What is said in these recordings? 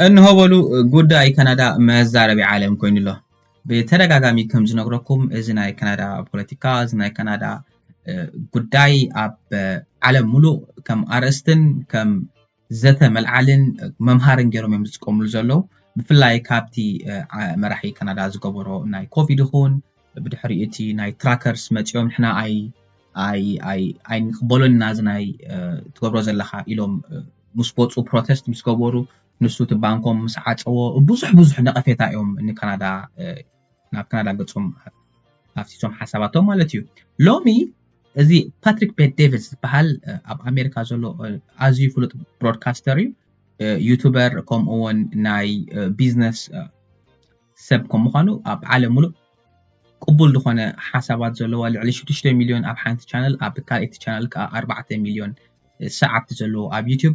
እንሆ በሉ፣ ጉዳይ ካናዳ መዛረቢ ዓለም ኮይኑ ኣሎ። ብተደጋጋሚ ከም ዝነግረኩም፣ እዚ ናይ ካናዳ ፖለቲካ፣ እዚ ናይ ካናዳ፣ እ፣ ጉዳይ ኣብ፣ እ፣ ዓለም ሙሉእ ከም ኣርእስትን ከም ዘተ መልዓልን መምሃርን ገይሮም እዮም ዝጥቀምሉ ዘለዉ። ብፍላይ ካብቲ፣ እ፣ ዓ-፣ መራሒ ካናዳ ዝገበሮ ናይ ኮቪድ ይኹን፣ ብድሕሪ እቲ ናይ ትራከርስ መጺኦም ንሕና ኣይ-፣ ኣይ-፣ ኣይ-፣ ኣይንቕበሎን ኢና እዚ ናይ፣ እ፣ ትገብሮ ዘለኻ ኢሎም፣ እ፣ ምስ ወጹ፣ ፕሮቴስት ምስ ገበሩ፣ ንሱ እቲ ባንኮም ምስ ዓጸዎ፣ ብዙሕ ብዙሕ ነቐፌታ እዮም ንካናዳ፣ እ፣ ናብ ካናዳ ገጾም ኣፍሲሶም ሓሳባቶም ማለት እዩ። ሎሚ እዚ ፓትሪክ ቤት ዴቪስ ዝበሃል፣ እ፣ ኣብ ኣሜሪካ ዘሎ፣ እ፣ ኣዝዩ ፍሉጥ ብሮድካስተር እዩ። እ፣ ዩቱበር፣ ከምኡ እውን ናይ፣ እ፣ ቢዝነስ፣ እ፣ ሰብ ከም ምዃኑ ኣብ ዓለም ሙሉእ ቅቡል ዝኾነ ሓሳባት ዘለዋ፣ ልዕሊ ሽዱሽተ ሚልዮን ኣብ ሓንቲ ቻነል፣ ኣብ ካልኣይቲ ቻነል ከዓ ኣርባዕተ ሚልዮን ሰዓብቲ ዘለዎ፣ ኣብ ዩቱብ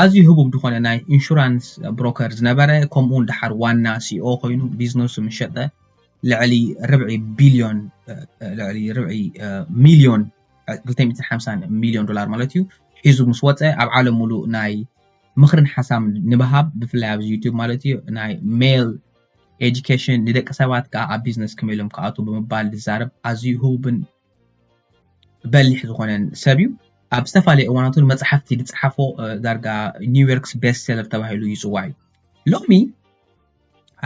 ኣዝዩ ህቡብ ዝኾነ ናይ ኢንሹራንስ ብሮከር ዝነበረ፣ ከምኡ እውን ደሓር ዋና ሲኦ ኮይኑ ቢዝነሱ ምስ ሸጠ ልዕሊ ርብዒ ቢልዮን፣ እ፣ ልዕሊ ርብዒ፣ እ፣ ሚልዮን፣ እ፣ ክልተ ሚእትን ሓምሳን ሚልዮን ዶላር ማለት እዩ፣ ሒዙ ምስ ወፀ፣ ኣብ ዓለም ሙሉእ ናይ ምኽርን ሓሳብ ንምሃብ፣ ብፍላይ ኣብዚ ዩቱብ ማለት እዩ፣ ናይ ሜል ኤጁኬሽን፣ ንደቂ ሰባት ከዓ ኣብ ቢዝነስ ከመይ ኢሎም ክኣትዉ ብምባል ዝዛረብ ኣዝዩ ህቡብን በሊሕ ዝኾነን ሰብ እዩ። ኣብ ዝተፈላለዩ እዋናት እውን መፅሓፍቲ ዝፀሓፎ፣ እ፣ ዳርጋ ኒውዮርክስ ቤስት ሴለር ተባሂሉ ይፅዋዕ እዩ። ሎሚ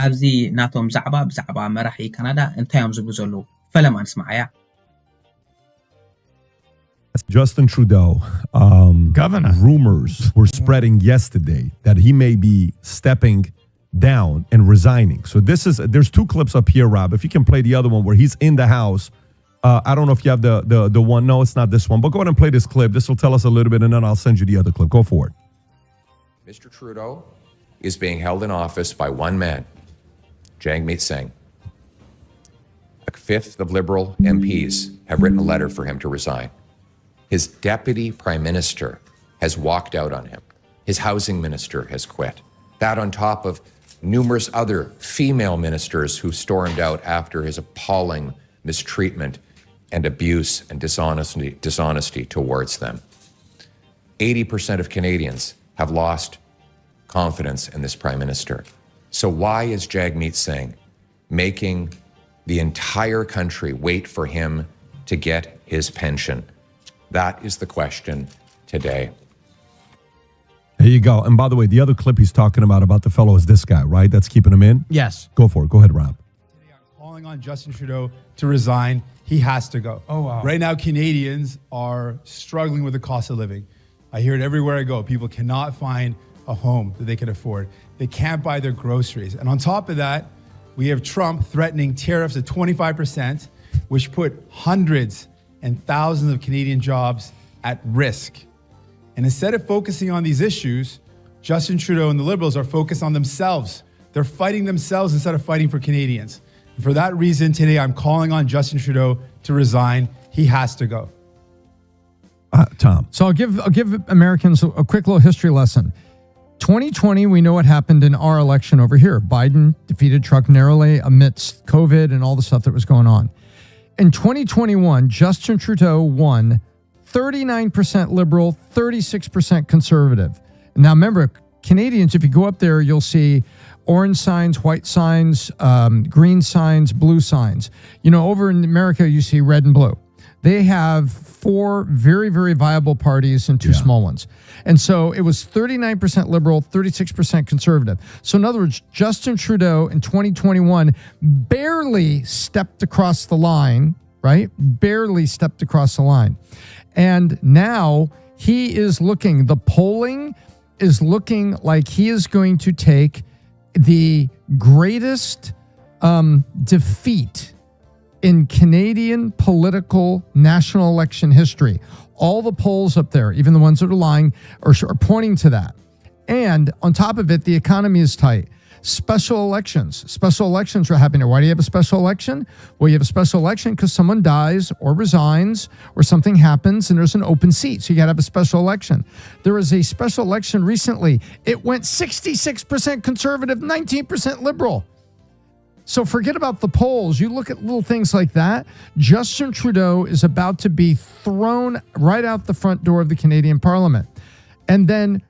ኣብዚ ናቶም ዛዕባ፣ ብዛዕባ መራሒ ካናዳ እንታይ እዮም ዝብሉ ዘለዉ? ፈለማ ንስማዓያ። Justin Trudeau, um, Governor. Rumors were spreading yesterday that he may be stepping down and resigning. So this is, there's two clips up here, Rob. If you can play the other one where he's in the house. Uh, I don't know if you have the, the the one. No, it's not this one. But go ahead and play this clip. This will tell us a little bit, and then I'll send you the other clip. Go for it. Mister Trudeau is being held in office by one man, Jagmeet Singh. A fifth of Liberal M Ps have written a letter for him to resign. His deputy prime minister has walked out on him. His housing minister has quit. That on top of numerous other female ministers who stormed out after his appalling mistreatment and abuse and dishonesty, dishonesty towards them. Eighty percent of Canadians have lost confidence in this prime minister. So, why is Jagmeet Singh making the entire country wait for him to get his pension? That is the question today. There you go. And by the way, the other clip he's talking about, about the fellow, is this guy, right? That's keeping him in? Yes. Go for it. Go ahead, Rob. Calling on Justin Trudeau to resign. He has to go. Oh, wow. Right now, Canadians are struggling with the cost of living. I hear it everywhere I go. People cannot find a home that they can afford. They can't buy their groceries. And on top of that, we have Trump threatening tariffs of twenty-five percent, which put hundreds and thousands of Canadian jobs at risk. And instead of focusing on these issues, Justin Trudeau and the Liberals are focused on themselves. They're fighting themselves instead of fighting for Canadians. And for that reason, today I'm calling on Justin Trudeau to resign. He has to go. Uh, Tom. So I'll give I'll give Americans a quick little history lesson. twenty twenty, we know what happened in our election over here. Biden defeated Trump narrowly amidst COVID and all the stuff that was going on. In twenty twenty-one, Justin Trudeau won thirty-nine percent liberal, thirty-six percent conservative. Now, remember, Canadians, if you go up there, you'll see orange signs, white signs, um, green signs, blue signs. You know, over in America, you see red and blue. They have four very, very viable parties and two yeah. small ones. And so it was thirty-nine percent liberal, thirty-six percent conservative. So, in other words, Justin Trudeau in twenty twenty-one barely stepped across the line, right? Barely stepped across the line. And now he is looking, the polling is looking like he is going to take the greatest um, defeat in Canadian political national election history. All the polls up there, even the ones that are lying, are, are pointing to that. And on top of it, the economy is tight. Special elections. Special elections are happening. Why do you have a special election? Well, you have a special election because someone dies or resigns or something happens and there's an open seat. So you got to have a special election. There was a special election recently. It went sixty-six percent conservative, nineteen percent liberal. So forget about the polls. You look at little things like that. Justin Trudeau is about to be thrown right out the front door of the Canadian Parliament. And then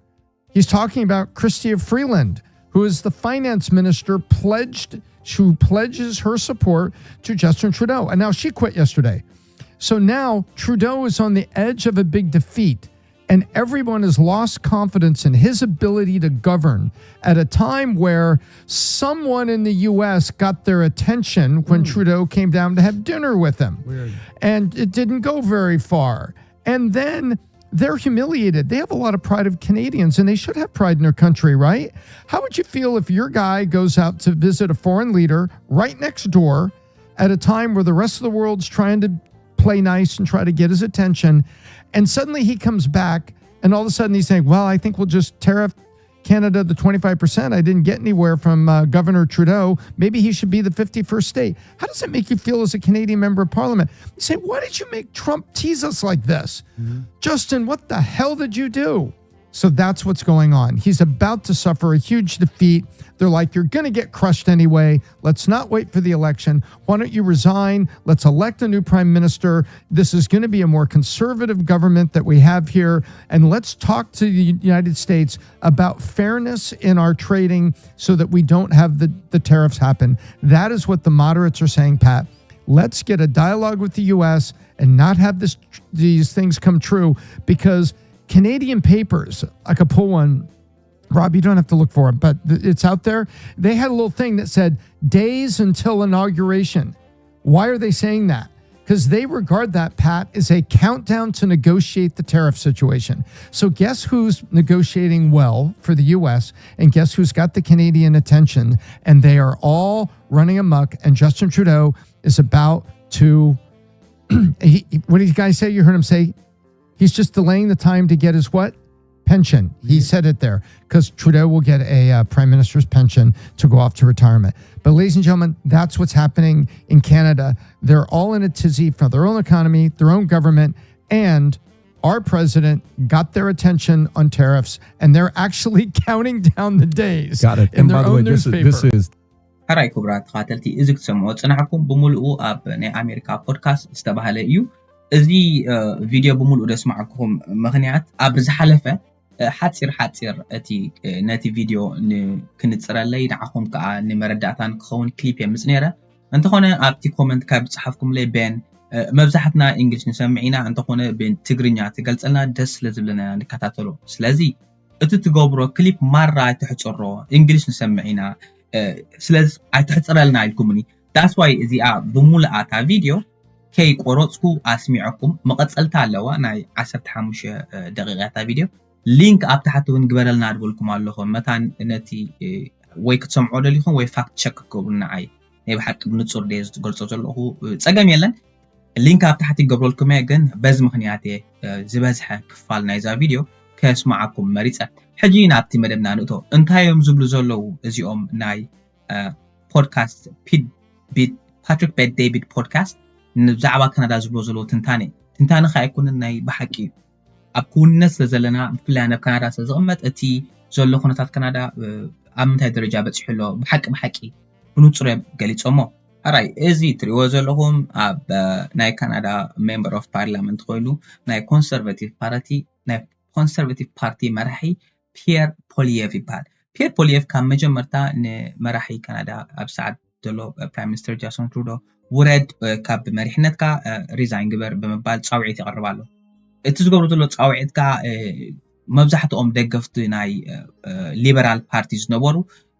he's talking about Chrystia Freeland, who is the finance minister, pledged, who pledges her support to Justin Trudeau. And now she quit yesterday. So now Trudeau is on the edge of a big defeat, and everyone has lost confidence in his ability to govern at a time where someone in the U S got their attention when Trudeau came down to have dinner with him. Weird. And it didn't go very far. And then they're humiliated. They have a lot of pride of Canadians, and they should have pride in their country, right? How would you feel if your guy goes out to visit a foreign leader right next door at a time where the rest of the world's trying to play nice and try to get his attention, and suddenly he comes back, and all of a sudden he's saying, "Well, I think we'll just tariff Canada the twenty-five percent. I didn't get anywhere from uh, Governor Trudeau. Maybe he should be the fifty-first state." How does it make you feel as a Canadian member of parliament? You say, "Why did you make Trump tease us like this?" Justin, what the hell did you do? So that's what's going on. He's about to suffer a huge defeat. They're like, "You're going to get crushed anyway. Let's not wait for the election. Why don't you resign? Let's elect a new prime minister. This is going to be a more conservative government that we have here. And let's talk to the United States about fairness in our trading so that we don't have the, the tariffs happen." That is what the moderates are saying, Pat. Let's get a dialogue with the U S and not have this, these things come true, because Canadian papers, I could pull one, Rob, you don't have to look for it, but th- it's out there. They had a little thing that said, "Days until inauguration." Why are they saying that? Because they regard that, Pat, as a countdown to negotiate the tariff situation. So, guess who's negotiating well for the U S, and guess who's got the Canadian attention? And they are all running amok. And Justin Trudeau is about to, he, he- what did you guys say? You heard him say he's just delaying the time to get his what? Pension. He said it there, because Trudeau will get a uh, prime minister's pension to go off to retirement. But, ladies and gentlemen, that's what's happening in Canada. They're all in a tizzy for their own economy, their own government, and our president got their attention on tariffs, and they're actually counting down the days Got it. in And their by the own way, this, newspaper. This is ሕራይ ክቡራት ተኸታተልቲ፣ እዚ ክትሰምዑ ዝጸናሕኩም ብምሉኡ ኣብ ናይ ኣሜሪካ ፖድካስት ዝተባህለ እዩ። እዚ እ፣ ቪድዮ ብምሉኡ ዘስማዕኩም ምኽንያት፣ ኣብ ዝሓለፈ እ፣ ሓጺር ሓጺር እቲ እ፣ ነቲ ቪድዮ ን- ክንጽረለይ፣ ንዓኹም ከኣ ንመረዳእታን ክኸውን ክሊፕ የምጽ ነይረ። እንተኾነ ኣብቲ ኮመንት ካብ ዝጸሓፍኩምለይ፣ ቤን እ፣ መብዛሕትና እንግሊሽ ንሰምዕ ኢና፣ እንተኾነ ብትግርኛ ትገልጸልና ደስ ስለ ዝብለና ንከታተሎ። ስለዚ እቲ ትገብሮ ክሊፕ ማራ ኣይትሕጽሮ፣ እንግሊሽ ንሰምዕ ኢና፣ እ፣ ስለዚ ኣይትሕጽረልና ኢልኩምኒ። ዳስ ዋይ እዚኣ ብምሉኣታ ቪድዮ ከይቆረጽኩ ኣስሚዐኩም። መቐጸልታ ኣለዋ፣ ናይ ዓሰርተ ሓሙሽተ ደቂቓ እታ ቪድዮ። ሊንክ ኣብ ታሕቲ እውን ግበረልና ዝበልኩም ኣለኹ። መታን ነቲ እ፣ ወይ ክትሰምዖ ደሊኹም ወይ ፋክት ቸክ ክትገብሩ ንዓይ ናይ ብሓቂ ብንጹር ድየ ዝገልጾ ዘለኹ፣ እ፣ ጸገም የለን። ሊንክ ኣብ ታሕቲ ይገብረልኩም እየ፣ ግን በዚ ምኽንያት እየ እ፣ ዝበዝሐ ክፋል ናይዛ ቪድዮ ከስማዓኩም መሪጸ። ሕጂ ናብቲ መደብና ንእቶ። እንታይ እዮም ዝብሉ ዘለዉ እዚኦም ናይ እ፣ ፖድካስት ፒት ቢት ፓትሪክ ቤት ዴቪድ ፖድካስት ብዛዕባ ካናዳ ዝብሎ ዘለዎ ትንታኔ ትንታነ ከኣ ኣይኮነን፣ ናይ ብሓቂ እዩ። ኣብ ክውንነት ስለ ዘለና፣ ብፍላይ ኣነ ኣብ ካናዳ ስለ ዝቕመጥ፣ እቲ ዘሎ ኩነታት ካናዳ እ፣ ኣብ ምንታይ ደረጃ በጺሑ ኣሎ ብሓቂ ብሓቂ ብንጹር እዮም ገሊጾሞ። ሕራይ እዚ ትሪእዎ ዘለኹም ኣብ እ፣ ናይ ካናዳ ሜምበር ኦፍ ፓርላመንት ኮይኑ ናይ ኮንሰርቫቲቭ ፓርቲ ናይ ኮንሰርቫቲቭ ፓርቲ መራሒ ፒየር ፖሊየቭ ይበሃል። ፒየር ፖሊየቭ ካብ መጀመርታ ንመራሒ ካናዳ ኣብ ሰዓት ዘሎ ፕራይም ሚኒስተር ጃስቲን ትሩዶ ውረድ እ፣ ካብ መሪሕነትካ እ፣ ሪዛይን ግበር ብምባል ጻውዒት የቕርብ ኣሎ። እቲ ዝገብሮ ዘሎ ጻውዒት ከኣ እ፣ መብዛሕትኦም ደገፍቲ ናይ እ፣ እ፣ ሊበራል ፓርቲ ዝነበሩ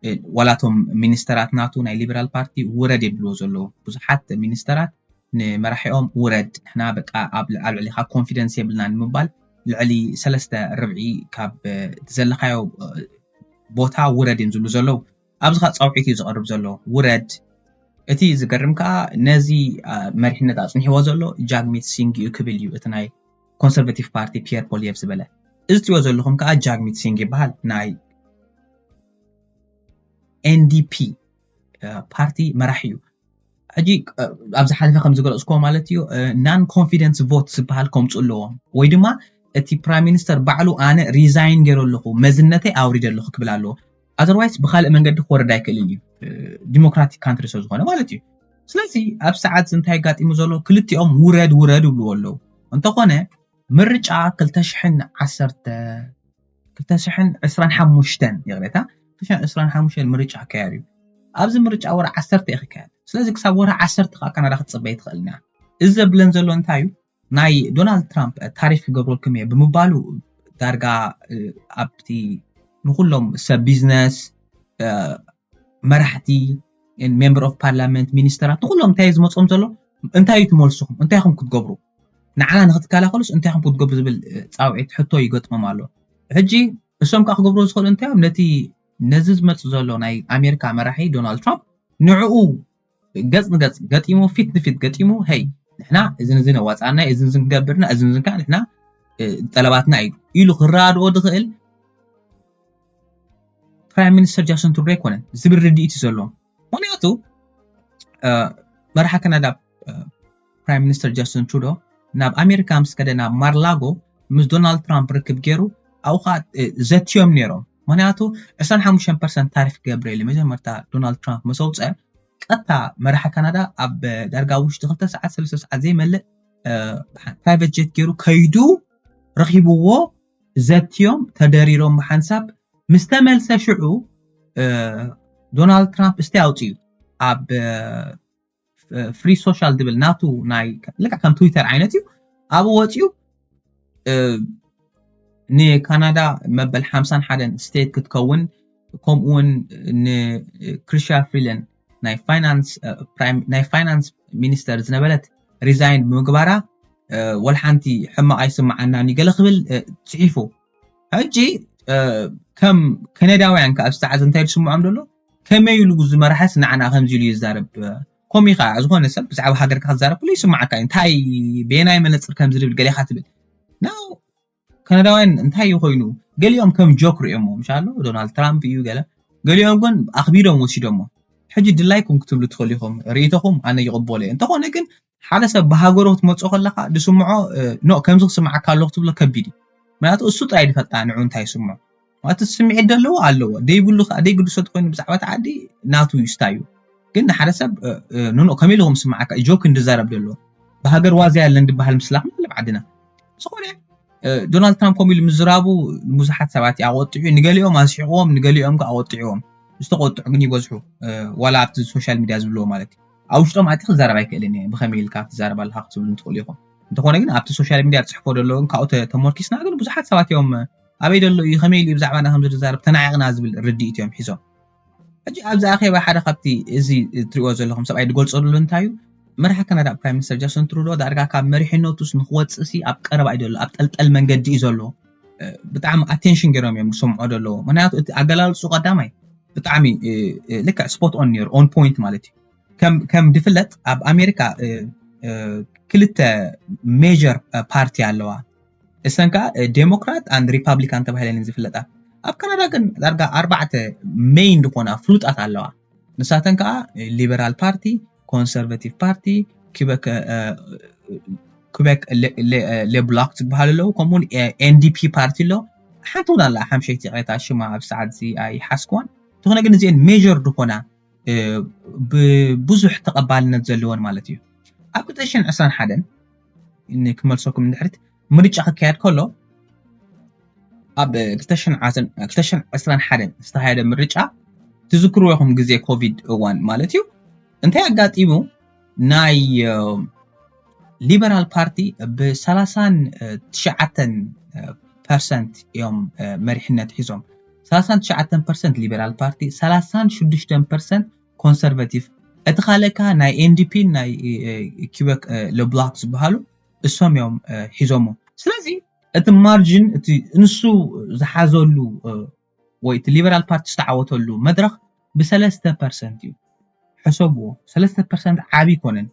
እ፣ ዋላቶም ሚኒስተራት ናቱ ናይ ሊበራል ፓርቲ ውረድ የብልዎ ዘለዉ። ብዙሓት ሚኒስተራት ንመራሒኦም ውረድ፣ ንሕና በቃ ኣብ ኣብ ልዕሊኻ ኮንፊደንስ የብልናን ንምባል ልዕሊ ሰለስተ ርብዒ ካብ እ፣ ዘለኻዮ እ፣ ቦታ ውረድ እዮም ዝብሉ ዘለዉ። ኣብዚ ኸኣ ጻውዒት እዩ ዝቐርብ ዘሎ፣ ውረድ። እቲ ዝገርም ከኣ ነዚ እ፣ መሪሕነት ኣጽኒሕዎ ዘሎ ጃግሚት ሲንግ እዩ ክብል እዩ እቲ ናይ ኮንሰርቫቲቭ ፓርቲ ፒየር ፖሊየቭ ዝበለ። እዚ ትሪእዎ ዘለኹም ከኣ ጃግሚት ሲንግ ይበሃል፣ ናይ ኤንዲፒ እ፣ ፓርቲ መራሒ እዩ። ሕጂ እ፣ ኣብ ዝሓለፈ ከም ዝገለጽክዎ ማለት እዩ፣ ናን ኮንፊደንስ ቮት ዝበሃል ከምፁ ኣለዎም፣ ወይ ድማ እቲ ፕራይም ሚኒስተር ባዕሉ ኣነ ሪዛይን ገይረ ኣለኹ፣ መዝነተይ ኣውሪደ ኣለኹ ክብል ኣለዎ። ኣዘርዋይስ ብካልእ መንገዲ ክወርድ ኣይክእልን እዩ፣ እ፣ ዲሞክራቲክ ካንትሪ ስለ ዝኾነ ማለት እዩ። ስለዚ ኣብ ሰዓት እንታይ ኣጋጢሙ ዘሎ፣ ክልቲኦም ውረድ ውረድ ይብልዎ ኣለዉ። እንተኾነ ምርጫ ክልተ ሽሕን ዓሰርተ ክልተ ሽሕን ዕስራን ሓሙሽተን ይቕሬታ፣ ክልተ ሽሕን ዕስራን ሓሙሽተን ምርጫ ክካየድ እዩ። ኣብዚ ምርጫ ወርሒ ዓሰርተ እዩ ክካየድ። ስለዚ ክሳብ ወርሒ ዓሰርተ ከዓ ካናዳ ክትፅበይ ትኽእል ኢና። እዚ ዘብለን ዘሎ እንታይ እዩ? ናይ ዶናልድ ትራምፕ ታሪፍ ክገብረልኩም እየ ብምባሉ ዳርጋ ኣብቲ ንኩሎም ሰብ ቢዝነስ፣ መራሕቲ፣ ሜምበር ኦፍ ፓርላመንት፣ ሚኒስተራት ንኩሎም እንታይ ዝመፅኦም ዘሎ? እንታይ እዩ ትመልስኹም? እንታይ ኢኹም ክትገብሩ? ንዓና ንክትከላኸሉስ እንታይ ኢኹም ክትገብሩ ዝብል ፃውዒት ሕቶ ይገጥሞም ኣሎ። ሕጂ እሶም ከዓ ክገብሩ ዝኽእሉ እንታይ እዮም? ነቲ ነዚ ዝመፅእ ዘሎ ናይ ኣሜሪካ መራሒ ዶናልድ ትራምፕ ንዕኡ ገፅ ንገፅ ገጢሙ፣ ፊት ንፊት ገጢሙ፣ ሄይ ንሕና እዝን እዝን ኣዋፃና፣ እዝን እዝን ክገብርና፣ እዝን እዝን ከዓ ንሕና ጠለባትና እዩ ኢሉ ክረዳድኦ ዝኽእል ፕራይም ሚኒስተር ጃስትን ትሩዶ ኣይኮነን ዝብል ርድኢት እዩ ዘለዎም። ምክንያቱ መራሒ ካናዳ ፕራይም ሚኒስተር ጃስትን ትሩዶ ናብ ኣሜሪካ ምስ ከደ ናብ ማርላጎ ምስ ዶናልድ ትራምፕ ርክብ ገይሩ ኣብኡ ከዓ ዘትዮም ነይሮም። ምክንያቱ ዕስራን ሓሙሽተን ፐርሰንት ታሪፍ ክገብር ኢሉ መጀመርታ ዶናልድ ትራምፕ ምስ ኣውፀ ቀጥታ መራሒ ካናዳ ኣብ ዳርጋ ውሽጢ ክልተ ሰዓት ሰለስተ ሰዓት ዘይመልእ ፕራይቨት ጀት ገይሩ ከይዱ ረኺብዎ፣ ዘትዮም ተደሪሮም ብሓንሳብ ምስ ተመልሰ ሽዑ ዶናልድ ትራምፕ እስቲ ኣውፅዩ ኣብ ፍሪ ሶሻል ዝብል ናቱ ናይ ልክዕ ከም ትዊተር ዓይነት እዩ። ኣብኡ ወፅዩ ንካናዳ መበል ሓምሳን ሓደን ስቴት ክትከውን ከምኡ እውን ንክሪስቲያ ፍሪላንድ ናይ ፋይናንስ ሚኒስተር ዝነበረት ሪዛይን ብምግባራ ወላ ሓንቲ ሕማቕ ኣይስምዓናን እዩ ገለ ክብል ፅሒፉ። ሕጂ ከም ከነዳውያን ከዓ ኣብዚ ሰዓት እንታይ ዝስምዖም ዘሎ? ከመይ ኢሉ እዚ መራሕስ ንዓና ከምዚ ኢሉ ይዛረብ? ከምኡ ከዓ ዝኾነ ሰብ ብዛዕባ ሃገርካ ክትዛረብ ከሎ ይስምዓካ እዩ። እንታይ በየናይ መነፅር ከምዚ ዝብል ገሌኻ ትብል ናው ከነዳውያን እንታይ እዩ ኮይኑ? ገሊኦም ከም ጆክ ሪኦሞ ምሻሎ ዶናልድ ትራምፕ እዩ ገለ ገሊኦም ግን ኣኽቢዶም ወሲዶሞ። ሕጂ ድላይኩም ክትብሉ ትኽእሉ ኢኹም፣ ርእይቶኹም ኣነ ይቕበሎ እየ። እንተኾነ ግን ሓደ ሰብ ብሃገሩ ክትመፅኦ ከለካ ዝስምዖ ኖ ከምዚ ክስምዓካ ኣለኹ ትብሎ ከቢድ እዩ። ምክንያቱ እሱ ጥራይ ዝፈልጣ ንዑ እንታይ ይስምዖ ማለት ስምዒት ዘለዎ ኣለዎ ደይብሉ ከዓ ደይግድሶ ተኮይኑ ብዛዕባ እቲ ዓዲ ናቱ ይስታዩ። ግን ንሓደ ሰብ ኖ ከመይ ኢሉ ክስምዓካ ጆክ እንድዛረብ ዘሎ ብሃገር ዋዛ ያለን ድበሃል ምስላኽ ማለት ዓድና ዝኾነ ዶናልድ ትራምፕ ከምኡ ኢሉ ምዝራቡ ብዙሓት ሰባት ኣቆጢዑ፣ ንገሊኦም ኣስሒቕዎም፣ ንገሊኦም ከዓ ኣቆጢዕዎም። ዝተቆጥዑ ግን ይበዝሑ፣ ዋላ ኣብቲ ሶሻል ሚድያ ዝብልዎ ማለት እዩ። ኣብ ውሽጦም ኣቲ ክዛረብ ኣይክእልን እየ፣ ብኸመይ ኢልካ ትዛረብ ኣለካ ክትብሉ ትኽእሉ ኢኹም። እንተኾነ ግን ኣብቲ ሶሻል ሚድያ ዝፅሕፎ ዘሎ እውን ካብኡ ተመርኪስና ግን ብዙሓት ሰባት እዮም ኣበይ ዘሎ እዩ፣ ከመይ ኢሉ እዩ ብዛዕባና ከም ዝዛረብ ተናዒቕና ዝብል ርድኢት እዮም ሒዞም። ሕጂ ኣብዚ ኣኼባ ሓደ ካብቲ እዚ እትሪእዎ ዘለኹም ሰብኣይ ዝገልጾ ዘሎ እንታይ እዩ? መራሒ ካናዳ ፕራይም ሚኒስተር ጃስትን ትሩዶ ዳርጋ ካብ መሪሕነቱስ ንክወፅእሲ ኣብ ቀረባ እዩ ዘሎ፣ ኣብ ጠልጠል መንገዲ እዩ ዘሎ። ብጣዕሚ ኣቴንሽን ገይሮም እዮም ዝሰምዖ ዘለዉ። ምክንያቱ እቲ ኣገላልፁ ቀዳማይ ብጣዕሚ ልክዕ ስፖት ኦን ነይሩ፣ ኦን ፖይንት ማለት እዩ። ከም ድፍለጥ ኣብ ኣሜሪካ ክልተ ሜጀር ፓርቲ ኣለዋ። እሰን ከዓ ዴሞክራት ኣንድ ሪፓብሊካን ተባሂለን ዝፍለጣ። ኣብ ካናዳ ግን ዳርጋ ኣርባዕተ ሜይን ዝኾና ፍሉጣት ኣለዋ። ንሳተን ከዓ ሊበራል ፓርቲ፣ ኮንሰርቫቲቭ ፓርቲ፣ ኩቤክ ሌብሎክ ዝበሃል ኣለዉ፣ ከምኡውን ኤንዲፒ ፓርቲ ኣሎ። ሓንቲ እውን ኣላ ሓምሸይቲ ቅሬታ ሽማ ኣብ ሰዓት እዚ ኣይሓስክዋን። እንተኾነ ግን እዚአን ሜጀር ዝኾና ብብዙሕ ተቐባልነት ዘለወን ማለት እዩ። ኣብ ክልተ ሽሕን ዕስራን ሓደን ክመልሰኩም ንድሕሪት ምርጫ ክካየድ ከሎ ኣብ ክልተ ሽሕን ዕስራን ሓደን ዝተኻየደ ምርጫ ትዝክርዎ ኢኹም ግዜ ኮቪድ እዋን ማለት እዩ እንታይ ኣጋጢሙ ናይ ሊበራል ፓርቲ ብሰላሳን ትሽዓተን ፐርሰንት እዮም መሪሕነት ሒዞም። ሰላሳን ትሽዓተን ፐርሰንት ሊበራል ፓርቲ፣ ሰላሳን ሽዱሽተን ፐርሰንት ኮንሰርቫቲቭ፣ እቲ ካልእ ከኣ ናይ ኤንዲፒ ናይ ኪበክ ለብላክ ዝበሃሉ እሶም እዮም ሒዞሞ። ስለዚ እቲ ማርጅን እቲ ንሱ ዝሓዘሉ ወይ እቲ ሊበራል ፓርቲ ዝተዓወተሉ መድረኽ ብሰለስተ ፐርሰንት እዩ። ሕሰብዎ፣ ሰለስተ ፐርሰንት ዓቢ ኣይኮነን።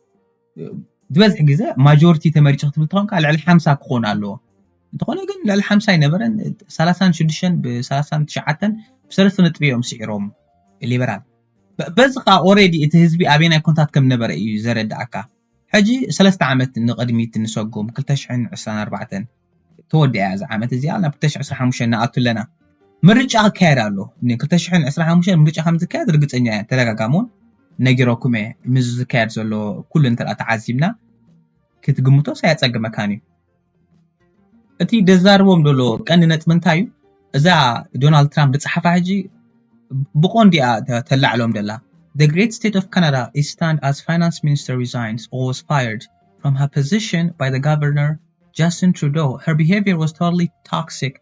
ዝበዝሕ ግዜ ማጆሪቲ ተመሪጹ ክትብል ትኾንካ ልዕሊ ሓምሳ ክኾን ኣለዎ። እንተኾነ ግን ልዕሊ ሓምሳ ኣይነበረን። ሰላሳን ሽዱሽተን ብሰላሳን ትሽዓተን ብሰለስተ ነጥቢ እዮም ስዒሮም ሊበራል። በዚ ከዓ ኦሬዲ እቲ ህዝቢ ኣበየናይ ኮንታት ከም ነበረ እዩ ዘረድኣካ። ሕጂ ሰለስተ ዓመት ንቕድሚት ንሰጎም ክልተ ሽሕን ዕስራን ኣርባዕተን ተወዲኣ እዛ ዓመት እዚኣ ናብ ክልተ ሽሕን ዕስራን ሓሙሽተን ንኣቱ ኣለና። ምርጫ ክካየድ ኣሎ። ን ክልተ ሽሕን ዕስራን ሓሙሽተን ምርጫ ከም ዝካየድ ርግጸኛ እየ። ተደጋጋሚ እውን ነጊረኩም እየ። ምስ ዝካየድ ዘሎ ኩሉ እንተ ተዓዚብና ክትግምቶስ ኣየጸግመካን እዩ። እቲ ደዛርቦም ዘሎ ቀንዲ ነጥቢ እንታይ እዩ? እዛ ዶናልድ ትራምፕ ዝጸሓፋ ሕጂ ብቆንዲኣ ተላዕሎም ደላ። The great state of Canada is stunned as finance minister resigns or was fired from her position by the governor Justin Trudeau. Her behavior was totally toxic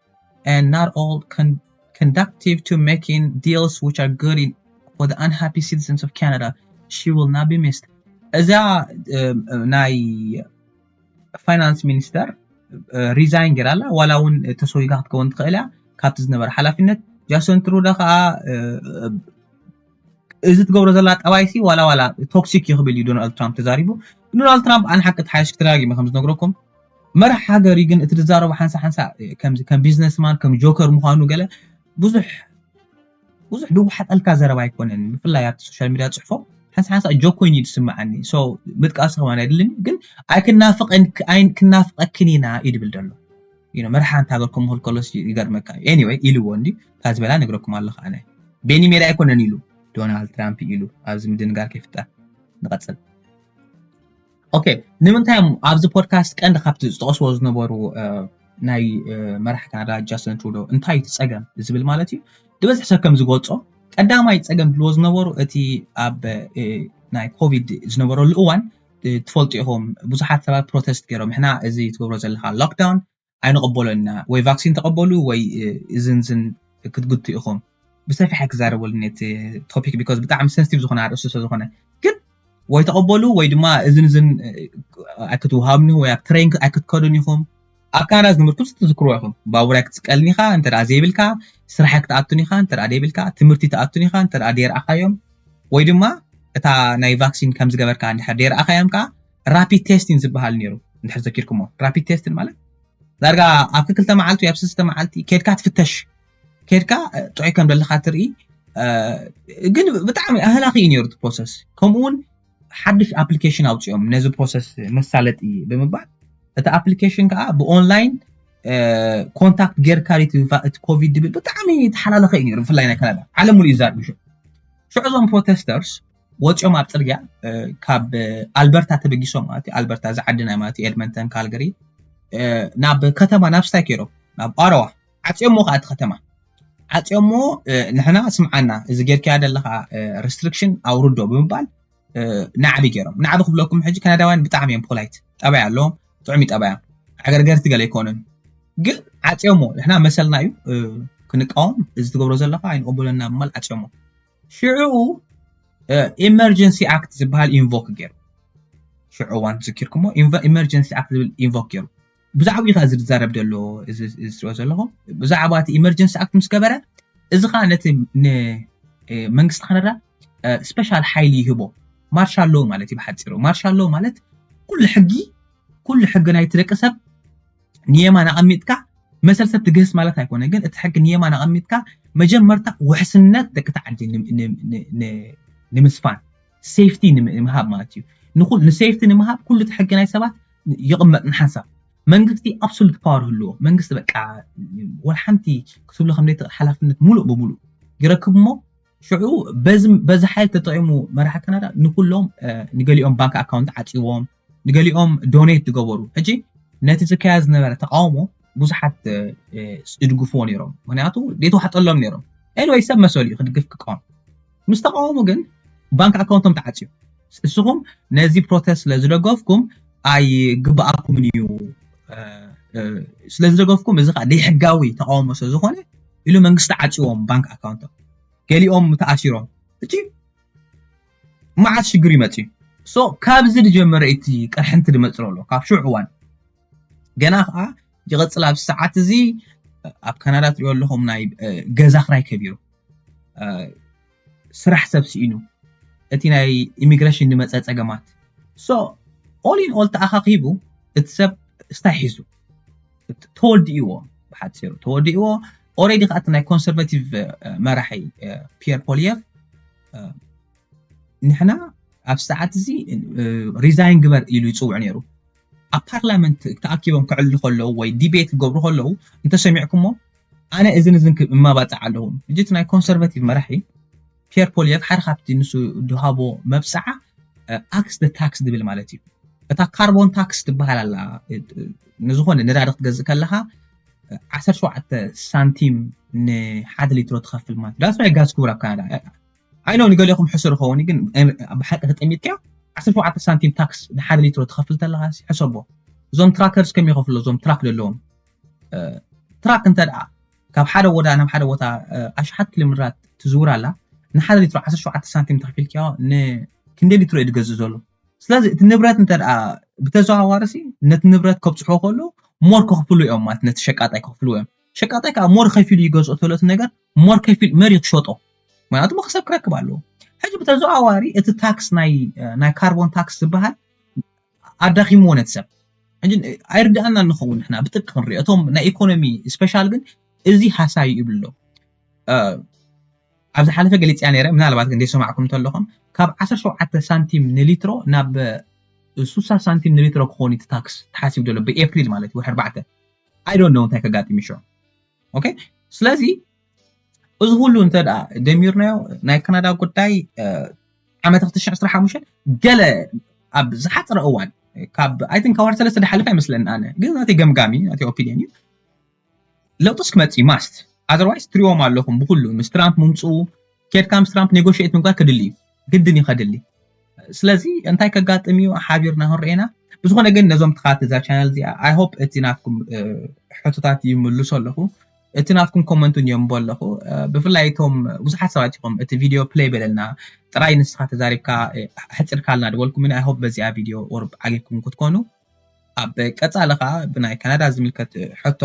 and not all con- conductive to making deals which are good in, for the unhappy citizens of Canada. She will not be missed. እዛ ናይ ፋይናንስ ሚኒስተር ሪዛይን ገይራ ኣላ። ዋላ እውን ተሰዊጋ ክትከውን ትኽእል እያ ካብቲ ዝነበረ ሓላፍነት። ጃስቲን ትሩዶ ከዓ እዚ ትገብሮ ዘላ ጠባይሲ ዋላ ዋላ ቶክሲክ እዩ ክብል እዩ ዶናልድ ትራምፕ ተዛሪቡ። ዶናልድ ትራምፕ ኣነ ሓቂ ተሓይሽ ክትደጋጊመ ከም ዝነግረኩም መራሕ ሃገር እዩ፣ ግን እቲ ዝዛረቦ ሓንሳ ሓንሳ ከምዚ ከም ቢዝነስማን ከም ጆከር ምዃኑ ገለ ብዙሕ ብዙሕ ድውሓጠልካ ዘረባ ኣይኮነን። ብፍላይ ኣብቲ ሶሻል ሚዲያ ፅሕፎ ሓንሳ ሓንሳ ጆክ ኮይኑ እዩ ዝስምዓኒ። ምጥቃስ ከማን ኣይድልን እዩ፣ ግን ኣይክናፍቀክን ኢና እዩ ድብል ዘሎ። መርሓ እንተ ሃገር ከምኡ ክብል ከሎስ ይገርመካ እዩ። Anyway ኢልዎ እንዲ እታ ዝበላ ነግረኩም ኣለኹ ኣነ። ቤኒ ሜዳ ኣይኮነን ኢሉ ዶናልድ ትራምፕ ኢሉ ኣብዚ ምድንጋር ከይፍጠር። ንቐፅል። ኦኬ፣ ንምንታይ እዮም ኣብዚ ፖድካስት ቀንዲ ካብቲ ዝጠቐስዎ ዝነበሩ ናይ መራሕ ካናዳ ጃስቲን ትሩዶ እንታይ እቲ ፀገም ዝብል ማለት እዩ ዝበዝሕ ሰብ ከም ዝገልፆ ቀዳማይ ፀገም ድልዎ ዝነበሩ እቲ ኣብ ናይ ኮቪድ ዝነበረሉ እዋን ትፈልጡ ኢኹም ብዙሓት ሰባት ፕሮቴስት ገይሮም ንሕና እዚ ትገብሮ ዘለካ ሎክዳውን ኣይንቐበሎና ወይ ቫክሲን ተቐበሉ ወይ እዝንዝን ክትግቱ ኢኹም ብሰፊሕ ክዛረበሉ ነቲ ቶፒክ because ብጣዕሚ ሰንስቲቭ ዝኾነ ኣርእስቲ ስለ ዝኾነ ግን ወይ ተቐበሉ ወይ ድማ እዝን እዝን ኣይክትውሃብኒ ወይ ኣብ ትሬን ኣይክትከዱን ኢኹም ኣብ ካናዳ ዝነበርኩም ትዝክርዎ ኢኹም ባቡር ኣይክትስቀልን ኢኻ እንተ ዘይብልካ ስራሕ ኣይክትኣቱን ኢኻ እንተ ዘይብልካ ትምህርቲ ትኣቱን ኢኻ እንተ ደይረኣኻዮም ወይ ድማ እታ ናይ ቫክሲን ከም ዝገበርካ እንድሕር ደይረኣኻዮም ከዓ ራፒድ ቴስቲን ዝበሃል ነይሩ እንድሕር ዘኪርኩሞ ራፒድ ቴስቲን ማለት ዳርጋ ኣብ ክልተ መዓልቲ ወይ ኣብ ሰለስተ መዓልቲ ኬድካ ትፍተሽ ኬድካ ጥዑይ ከም ዘለካ ትርኢ ግን ብጣዕሚ ኣህላኺ እዩ ነይሩ እቲ ፕሮሰስ ከምኡ እውን ሓድሽ ኣፕሊኬሽን ኣውፅኦም ነዚ ፕሮሰስ መሳለጢ ብምባል እቲ ኣፕሊኬሽን ከዓ ብኦንላይን ኮንታክት ጌርካ እቲ ኮቪድ ድብል ብጣዕሚ ተሓላለኸ እዩ ነይሩ ብፍላይ ናይ ካናዳ ዓለም ሙሉ ይዛርብ ሽዑ ሽዑ እዞም ፕሮቴስተርስ ወፂኦም ኣብ ፅርግያ ካብ ኣልበርታ ተበጊሶም ማለት ኣልበርታ ዝዓዲ ናይ ማለት ኤድመንተን ካልገሪ ናብ ከተማ ናብ ስታይ ከይሮም ናብ ኣረዋ ዓፅዮሞ ከዓ እቲ ከተማ ዓፅዮሞ ንሕና ስምዓና እዚ ጌርካያ ዘለካ ሬስትሪክሽን ኣውርዶ ብምባል ናዕቢ ገይሮም ናዕቢ ክብለኩም ሕጂ ካናዳውያን ብጣዕሚ እዮም ፖላይት ጠባይ ኣለዎም ጥዑሚ ጠባያ ዓገርገርቲ ገለ ኣይኮኑን ግን ዓፅዮሞ ንሕና መሰልና እዩ ክንቃወም እዚ ትገብሮ ዘለካ ኣይንቕበለና ብምባል ዓፅዮሞ ሽዑ ኢመርጀንሲ ኣክት ዝበሃል ኢንቮክ ገይሩ ሽዑ እዋን ዝኪርኩሞ ኢመርጀንሲ ኣክት ዝብል ኢንቮክ ገይሩ ብዛዕባ ኢኻ ዝዛረብ ዘሎ እዚ ትሪኦ ዘለኹም ብዛዕባ እቲ ኢመርጀንሲ ኣክት ምስ ገበረ እዚ ከዓ ነቲ መንግስቲ ካናዳ ስፔሻል ሓይሊ ይህቦ ማርሻሎ ማለት እዩ ብሓፂሩ ማርሻሎ ማለት ኩሉ ሕጊ ኩሉ ሕጊ ናይቲ ደቂ ሰብ ንየማን ኣቐሚጥካ መሰል ሰብ ትግህስ ማለት ኣይኮነ ግን እቲ ሕጊ ንየማን ኣቐሚጥካ መጀመርታ ውሕስነት ደቂ ተዓዲ ንምስፋን ሴፍቲ ንምሃብ ማለት እዩ ንኩል ንሴፍቲ ንምሃብ ኩሉ እቲ ሕጊ ናይ ሰባት ይቕመጥ ንሓንሳብ መንግስቲ ኣብሶሉት ፓወር ህልዎ መንግስቲ በቃ ወላ ሓንቲ ክትብሎ ከም ዘይትኽእል ሓላፍነት ሙሉእ ብሙሉእ ይረክብ እሞ ሽዑ በዚ ሓይል ተጠቂሙ መራሒ ካናዳ ንኩሎም ንገሊኦም ባንክ ኣካውንት ዓፂዎም ንገሊኦም ዶኔት ዝገበሩ ሕጂ ነቲ ዝካየድ ዝነበረ ተቃውሞ ብዙሓት ዝድግፍዎ ነይሮም ምክንያቱ ዘይተዋሕጠሎም ነይሮም ኤንወይ ሰብ መሰሉ እዩ ክድግፍ ክቃወም ምስ ተቃወሙ ግን ባንክ ኣካውንቶም ተዓፅዩ እስኹም ነዚ ፕሮቴስት ስለ ዝደገፍኩም ኣይግብኣኩምን እዩ ስለ ዝደገፍኩም እዚ ከዓ ዘይሕጋዊ ተቃውሞ ስለ ዝኾነ ኢሉ መንግስቲ ዓፅዎም ባንክ ኣካውንቶም ገሊኦም ተኣሲሮም እቲ መዓት ሽግር ይመፅ እዩ so ካብዚ ዝጀመረ እቲ ቅርሕንቲ ዝመፅእ ኣሎ ካብ ሽዑ እዋን ገና ከዓ ይቐፅል ኣብዚ ሰዓት እዚ ኣብ ካናዳ ትሪኦ ኣለኹም ናይ ገዛ ክራይ ከቢሩ ስራሕ ሰብ ስኢኑ እቲ ናይ ኢሚግሬሽን ዝመፀ ፀገማት so all in all ተኣኻኺቡ እቲ ሰብ ስታይ ሒዙ ተወዲእዎ ብሓፂሩ ተወዲእዎ already ከዓ ናይ ኮንሰርቫቲቭ መራሒ ፒየር ፖሊየፍ ንሕና ኣብ ሰዓት እዚ ሪዛይን ግበር ኢሉ ይፅውዕ ነይሩ ኣብ ፓርላመንት ተኣኪቦም ክዕሉ ከለዉ ወይ ዲቤት ክገብሩ ከለዉ እንተሰሚዕኩሞ ኣነ እዝን እዝን እማባፅዕ ኣለኹ ሕጂ ናይ ኮንሰርቫቲቭ መራሒ ፒየር ፖሊየፍ ሓደ ካብቲ ንሱ ድሃቦ መብፅዓ ኣክስ ታክስ ዝብል ማለት እዩ እታ ካርቦን ታክስ ትበሃል ኣላ ንዝኾነ ነዳዲ ክትገዝእ ከለካ ዓሰርተ ሸውዓተ ሳንቲም ንሓደ ሊትሮ ትኸፍል ማለት እዩ። ዳስ ናይ ጋዝ ክቡር ኣብ ካናዳ። ኣይ ኖ ንገሊኹም ሕሱር ይኸውን፣ ግን ብሓቂ ተጠሚጥካ ዓሰርተ ሸውዓተ ሳንቲም ታክስ ንሓደ ሊትሮ ትኸፍል ተለኻ ሕሰቦ። እዞም ትራከርስ ከም ይኸፍሉ፣ እዞም ትራክ ዘለዎም ትራክ እንተ ደኣ ካብ ሓደ ቦታ ናብ ሓደ ቦታ ኣሽሓት ኪሎ ሜትራት ትዝውር ኣላ፣ ንሓደ ሊትሮ ዓሰርተ ሸውዓተ ሳንቲም ተኸፊልካዮ ንክንደይ ሊትሮ እዩ ዝገዝእ ዘሎ? ስለዚ እቲ ንብረት እንተ ደኣ ብተዘዋዋሪ ሲ ነቲ ንብረት ከብፅሖ ከሎ ሞር ከኽፍሉ እዮም ማለት ነቲ ሸቃጣይ ከኽፍሉ እዮም። ሸቃጣይ ከዓ ሞር ከፊሉ ይገዝኦ ተሎ እቲ ነገር ሞር ከፊል መር ክሸጦ፣ ምክንያቱ መክሰብ ክረክብ ኣለዎ። ሕጂ ብተዘዋዋሪ እቲ ታክስ ናይ ናይ ካርቦን ታክስ ዝበሃል ኣዳኺምዎ ነቲ ሰብ። ሕጂ ኣይርድኣና ንኸውን ንሕና ብጥብቂ ክንሪኦ እቶም ናይ ኢኮኖሚ ስፔሻል ግን እዚ ሃሳዩ ይብሉ ኣለዉ። ኣብ ዝሓለፈ ገሊፅያ ነይረ፣ ምናልባት ግን ዘይሰማዕኩም እንተለኹም ካብ ዓሰርተ ሸውዓተ ሳንቲም ንሊትሮ ናብ ስሳ ሳንቲም ንሊትሮ ክኸውን እቲ ታክስ ተሓሲቡ ዘሎ ብኤፕሪል ማለት እዩ ወርሒ ኣርባዕተ። ኣይ ዶንት ኖው እንታይ ከጋጥም ይሽዑ። ኦኬ፣ ስለዚ እዚ ኩሉ እንተ ደኣ ደሚርናዮ ናይ ካናዳ ጉዳይ ዓመት ክልተ ሽሕን ዕስራን ሓሙሽተን ገለ ኣብ ዝሓፀረ እዋን ካብ ኣይ ቲንክ ካብ ወርሒ ሰለስተ ዝሓልፍ ኣይመስለኒ ኣነ፣ ግን ናተይ ገምጋሚ ናተይ ኦፒንየን እዩ። ለውጥስ ክመፅእ እዩ ማስት። ኣዘርዋይስ ትሪዎም ኣለኹም ብኩሉ ምስ ትራምፕ ምምፅኡ ኬድካ ምስ ትራምፕ ኔጎሽት ምግባር ክድሊ እዩ፣ ግድን እዩ ከድሊ። ስለዚ እንታይ ከጋጥም እዩ ሓቢርና ክንርኤና። ብዝኾነ ግን ነዞም ትኻት እዛ ቻናል እዚኣ ኣይ ሆፕ እቲ ናትኩም ሕቶታት ይምልሶ ኣለኹ፣ እቲ ናትኩም ኮመንት እውን የንቦ ኣለኹ። ብፍላይ እቶም ብዙሓት ሰባት ኢኹም እቲ ቪድዮ ፕሌይ በለልና ጥራይ ንስኻ ተዛሪብካ ሕፅርካልና ድበልኩም፣ ኣይ ሆፕ በዚኣ ቪድዮ ወር ዓጊብኩም ክትኮኑ። ኣብ ቀፃሊ ከዓ ብናይ ካናዳ ዝምልከት ሕቶ፣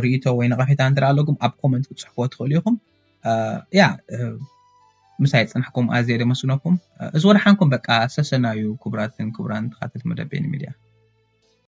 ርእይቶ ወይ ነቐፌታ እንተ ኣለኩም ኣብ ኮመንት ክትፅሕፍዎ ትኽእሉ ኢኹም። ያ ምሳይ ፀናሕኩም ኣዝየ ደመስግነኩም። እዚ ወደሓንኩም በቃ ሰሰናዩ ክቡራትን ክቡራን ተኻተልቲ መደብ ቤኒ ሚድያ።